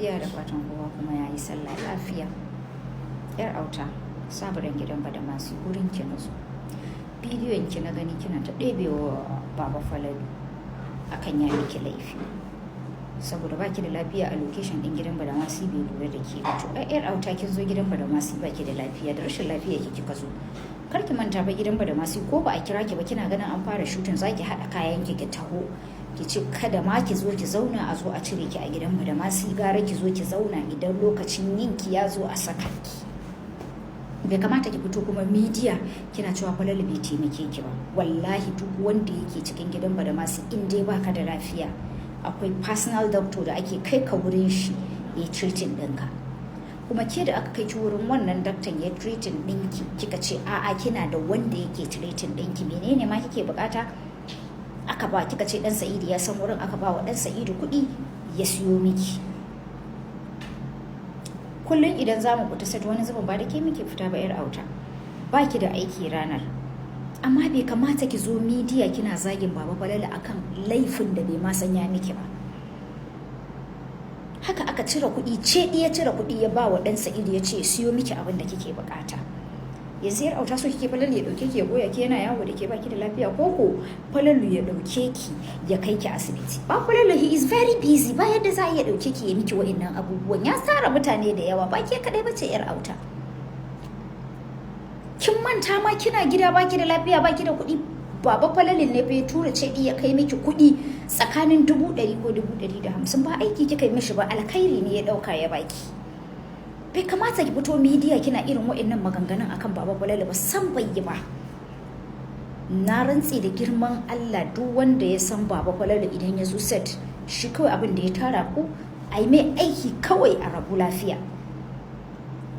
Lafiya da fatan kowa kuma ya yi sallah lafiya. Yar auta, saburan gidan Badamasi, wurin ki na zo. Bidiyon ki na gani kina ta ɗebewa Baba Falalu akan ya miki laifi. Saboda baki da lafiya a location ɗin gidan Badamasi bai lura da ke ba. To ai yar auta, kin zo gidan Badamasi baki da lafiya, da rashin lafiya ki kika zo. Kar ki manta ba, gidan Badamasi ko ba a kira ki ba, kina ganin an fara shooting zaki haɗa kayan ki ki taho. Ki ce kada ma ki zo ki zauna a zo a cire ki a gidan Badamasi, gara ki zo ki zauna, idan lokacin yinki ya zo a saka ki. Bai kamata ki fito kuma media kina cewa Falalu bai taimake ki ba. Wallahi duk wanda yake cikin gidan Badamasi, in dai baka da lafiya, akwai personal doctor da ake kai ka wurin shi ya treating ɗinka. Kuma ke da aka kai ki wurin wannan daktan ya treating ɗinki, kika ce a'a, kina da wanda yake treating ɗinki, menene ma kike bukata? Aka ba kika ce dan Sa'idu ya san wurin, aka ba wa dan Sa'idu kuɗi ya siyo miki. Kullum idan za mu fita set, wani zubin ba da ke muke fita ba, yar auta, ba ki da aiki ranar. Amma bai kamata ki zo media kina zagin Baba Falalu akan laifin da bai ma san ya miki ba. Haka aka cire kuɗi, ce ya cire kuɗi ya ba wa ɗan Sa'idu ya ce siyo miki abin da kike bukata. Yanzu yar auta, so kike Falalu ya dauke ki ya goya ki yana yawo da ke baki da lafiya, ko ko Falalu ya dauke ki ya kai ki asibiti? Ba Falalu, he is very busy, ba yadda za a iya dauke ki ya miki wa'annan abubuwan. Ya tsara mutane da yawa, ba ke kadai bace, yar auta. Kin manta ma kina gida baki da lafiya, baki da kuɗi, Baba Falalin ne fa ya tura ce ya kai miki kuɗi tsakanin 100,000 ko 150,000. Ba aiki kika yi mishi ba, alkhairi ne ya ɗauka ya baki. Bai kamata ki fito media kina irin wa'annan maganganun akan Baba Falalu ba, san bai yi ba. Na rantse da girman Allah, duk wanda ya san Baba Falalu, idan ya zo set, shi kawai abin da ya tara ku a yi mai aiki kawai a rabu lafiya.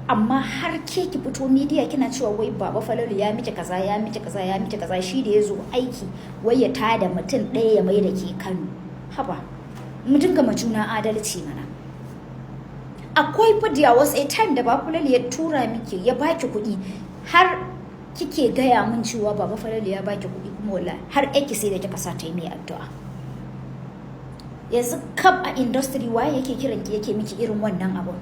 Amma har ke ki fito media kina cewa wai Baba Falalu ya miki kaza, ya miki kaza, ya miki kaza, shi da ya zo aiki wai ya tada mutum ɗaya ya mai da ke Kano. Haba, mu dinga ma juna adalci mana. Akwai fa, there was a time da Baba Falalu ya tura miki, ya baki kuɗi, har kike gaya min cewa Baba Falalu ya baki kuɗi, kuma wallahi har aiki sai da kika sa ta yi mai addu'a. Yanzu kaf a industry, waye yake kiran ki yake miki irin wannan abun?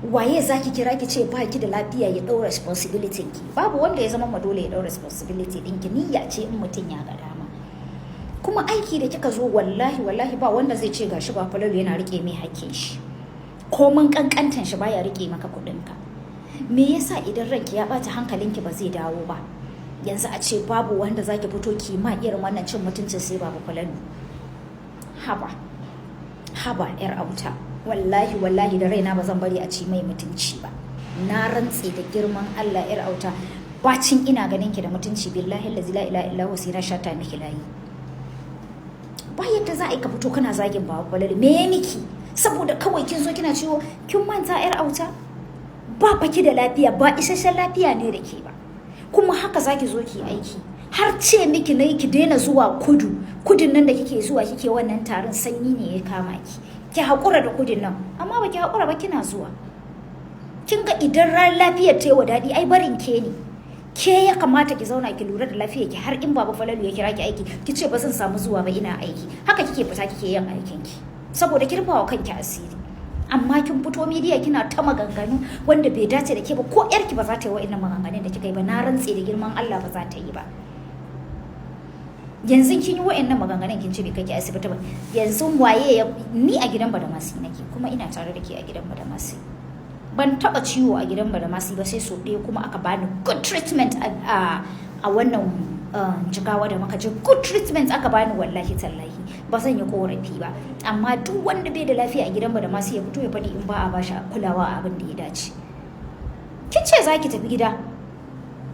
Waye zaki kira ki ce ba ki da lafiya ya ɗau responsibility ki? Babu wanda ya zama ma dole ya ɗau responsibility ɗinki. Niyya ce in mutum ya ga dama. Kuma aiki da kika zo, wallahi wallahi ba wanda zai ce gashi ba Falalu yana rike mai hakkin shi. Komin kankantan shi baya rike maka kuɗinka. Me yasa idan ranki ya ɓata hankalinki ba zai dawo ba? Yanzu a ce babu wanda zaki fito ki ma irin wannan cin mutuncin sai Baba Falalu. Haba, haba yar auta, wallahi wallahi da raina ba zan bari a ci mai mutunci ba. Na rantse da girman Allah, yar auta, bacin ina ganin ki da mutunci, billahi la ilaha illa huwa sai na shata miki layi. Ba yadda za a yi ka fito kana zagin Baba Falalu. Me ya miki? Saboda kawai kin zo kina ciwo. Kin manta, yar auta, ba baki da lafiya, ba isasshen lafiya ne da ke ba, kuma haka zaki zo ki aiki. Har ce miki na ki daina zuwa kudu, kudin nan da kike zuwa kike wannan tarin, sanyi ne ya kama ki, ki haƙura da kudin nan, amma ba ki haƙura ba, kina zuwa. Kin ga idan ran lafiyar ta yi wa daɗi, ai barin ke ne. Ke ya kamata ki zauna ki lura da lafiyar ki, har in Baba Falalu ya kira ki aiki ki ce ba zan samu zuwa ba, ina aiki. Haka kike fita kike yin aikin ki saboda ki rufawa kanki asiri. Amma kin fito media kina ta maganganu wanda bai dace da ke ba. Ko yarki ba za ta yi wa'annan maganganun da kika yi ba. Na rantse da girman Allah, ba za ta yi ba. Yanzu kin yi wa'annan maganganun, kin ce bai kai ki asibiti ba. Yanzu waye ya ni a gidan Badamasi nake, kuma ina tare da ke a gidan Badamasi. Ban taba ciwo a gidan Badamasi ba sai so ɗaya, kuma aka bani good treatment a wannan Jigawa da muka je. Good treatment aka bani, wallahi tallahi ba zan yi korafi ba. Amma duk wanda bai da lafiya a gidan Badamasi ya fito ya faɗi in ba a bashi kulawa a abin da ya dace. Kin ce za ki tafi gida,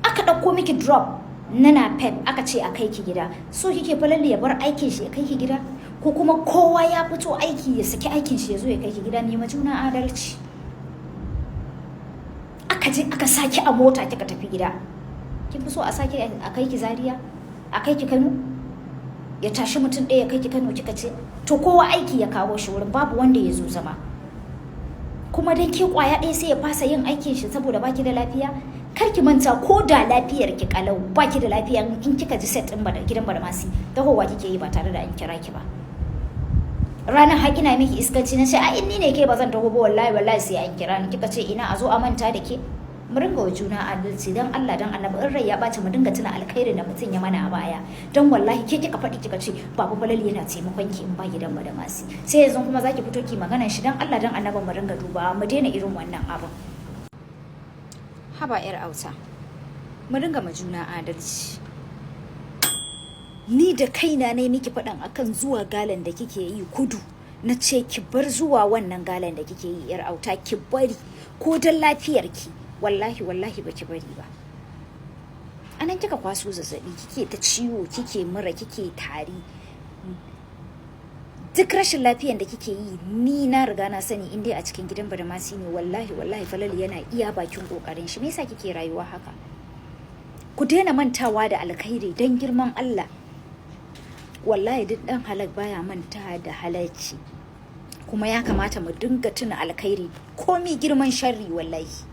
aka ɗauko miki drop na napep, aka ce a kai ki gida. So kike Falalu ya bar aikin shi ya kai ki gida, ko kuma kowa ya fito aiki ya saki aikin shi ya zo ya kai ki gida? Ne ma juna adalci. Aka je aka saki a mota kika tafi gida. Kin fi so a saki a kai ki Zaria, a kai ki Kano? Ya tashi mutum ɗaya ya kai ki Kano, kika ce to kowa aiki ya kawo shi wurin, babu wanda ya zo zama. Kuma dan ke kwaya ɗaya sai ya fasa yin aikin shi saboda baki da lafiya? Kar ki manta, ko da lafiyar ki kalau, baki da lafiya, in kika ji set din gidan Badamasi, tahowa kike yi ba tare da an kira ki ba. Ranar har ina miki iskanci, na ce a in ni ne ke ba zan taho ba, wallahi wallahi sai an kira ni. Kika ce ina a zo a manta da ke. Mu ringa wa juna adalci dan Allah dan Annabi. In rai ya ɓaci, mu dinga tuna alkhairin da mutum ya mana a baya. Dan wallahi ke kika faɗi, kika ce Baba Falalu yana taimakon ki in ba gidan mu da masu. Sai yanzu kuma zaki fito ki maganar shi. Dan Allah dan Annabi, mu ringa dubawa, mu daina irin wannan abin. Haba yar auta, mu ringa ma juna adalci. Ni da kaina ne miki faɗan akan zuwa galan da kike yi kudu. Na ce ki bar zuwa wannan galan da kike yi, yar auta, ki bari ko don lafiyarki. Wallahi wallahi baki bari ba. Anan kika kwaso zazzabi, kike ta ciwo, kike mura, kike tari, duk rashin lafiyan da kike yi ni na riga na sani. In dai a cikin gidan Badamasi ne, wallahi wallahi Falalu yana iya bakin kokarin shi. Me yasa kike rayuwa haka? Ku daina mantawa da alkhairi don girman Allah. Wallahi duk dan halak baya manta da halacci, kuma ya kamata mu dinga tuna alkhairi komi girman sharri. Wallahi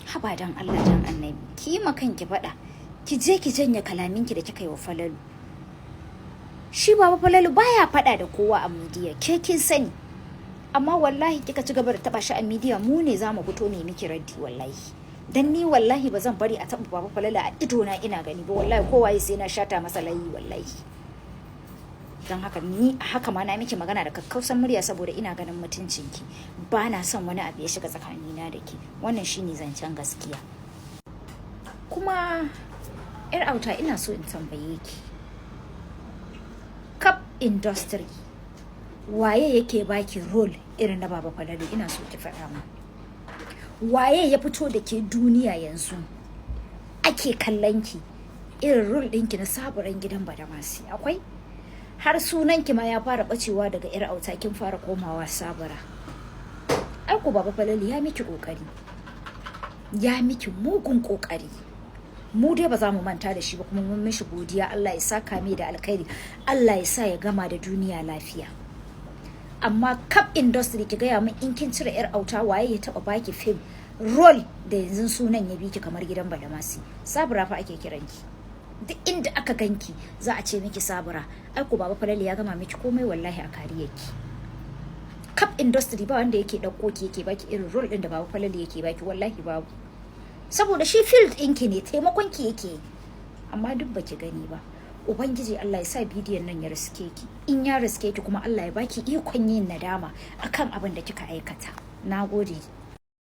haba, dan Allah dan Annabi, ki yi kanki faɗa, ki je ki janye kalaminki da kika yi wa Falalu. Shi Baba Falalu baya faɗa da kowa a media, ke kin sani. Amma wallahi kika ci gaba da taba shi a media, mu ne za mu fito ne miki raddi wallahi. Dan ni wallahi ba zan bari a taba Baba Falalu a ido na ina gani ba. Wallahi kowa sai na shata masa layi wallahi. Don haka ni haka ma na miki magana da kakkausan murya saboda ina ganin mutuncinki, ba na son wani abu ya shiga tsakanina da ke. Wannan shine zancen gaskiya. Kuma yar auta, ina so in tambaye ki, kap industry waye yake baki role irin na Baba Falalu? Ina so ki faɗa mu waye ya fito da ke duniya yanzu ake kallon ki irin role ɗinki na Saburan gidan Badamasi. Akwai har sunanki ma ya fara bacewa daga yar auta, kin fara komawa Sabura. Ai ko Baba Falalu ya miki kokari, ya miki mugun kokari. Mu dai ba za mu manta da shi ba, kuma mun mishi godiya. Allah ya saka mai da alkhairi, Allah ya sa ya gama da duniya lafiya. Amma kap industry, ki gaya min, in kin cire yar auta, waye ya taba baki film role da yanzu sunan ya bi ki kamar gidan Badamasi? Sabura fa ake kiranki. Duk inda aka ganki za a ce miki Sabura. Ai ko Baba Falalu ya gama miki komai wallahi a kariyarki. Kap industry ba wanda yake dauko ki yake baki irin role din da Baba Falalu yake baki, wallahi babu. Saboda shi field ɗinki ne, taimakon ki yake, amma duk baki gani ba. Ubangiji Allah ya sa bidiyon nan ya riske ki. In ya riske ki kuma, Allah ya baki ikon yin nadama akan abin da kika aikata. Nagode.